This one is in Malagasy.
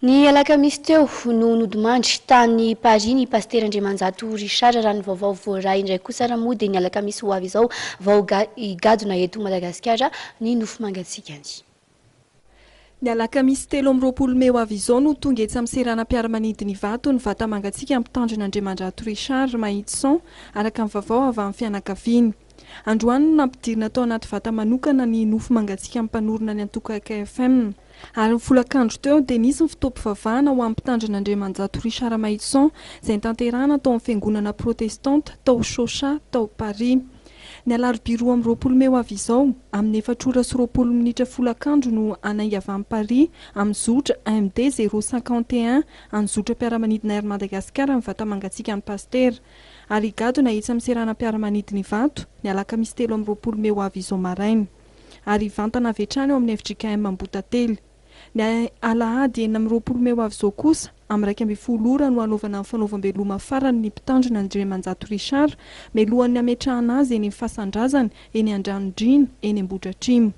Ny alakamisy teo no nodimandry tany Paris ny Pasitera Andriamanjato Richard. Raha ny vaovao voaray indray kosa ary moa dia ny alakamisy ho avy izao vao higadona eto Madagasikara ny nofo mangatsiakany. Ny alakamisy 23 mey ho avy izao no tonga etsy amin'ny seranam-piaramanidina Ivato ny vata mangatsiaka mpitandrina Andriamandrato Richard Mahitson, araka ny vaovao avy amin'ny fianakaviany. Androany no nampidirina tao anaty vata manokana ny nofo mangatsiakan'ny mpanorina ny antoko AKFM. Ary ny folakandro teo dia nisy ny fotoam-pivavahana ho an'ny mpitandrina Andriamanjato Richard Mahitson izay notanterahana tao amin'ny fiangonana protestanta tao Chauchat tao Paris. Ny alarobia 22 mey ho avy izao, amin'ny efatra ora sy 20 minitra folakandro no hanainga avy any Paris amin'ny zotra MD zéro cinquante et un an'ny zotram-piaramanidina Air Madagascar ny vata mangatsiakan'ny pasitera. Ary higadona etsy amin'ny seranam-piaramanidina Ivato ny alakamisy 23 mey ho avy izao maraina. Ary hivantana avy hatrany ao amin'ny fjkm Ambohitantely. Ny alahady 26 mey ho avy izao kosa, amin'ny 11 ora no hanaovana ny fanaovam-beloma farany ny mpitandrina Andriamanjato Richard, mialohan'ny hametrahana azy eny amin'ny fasan-drazany, eny Andranondriana, eny Ambohidratrimo.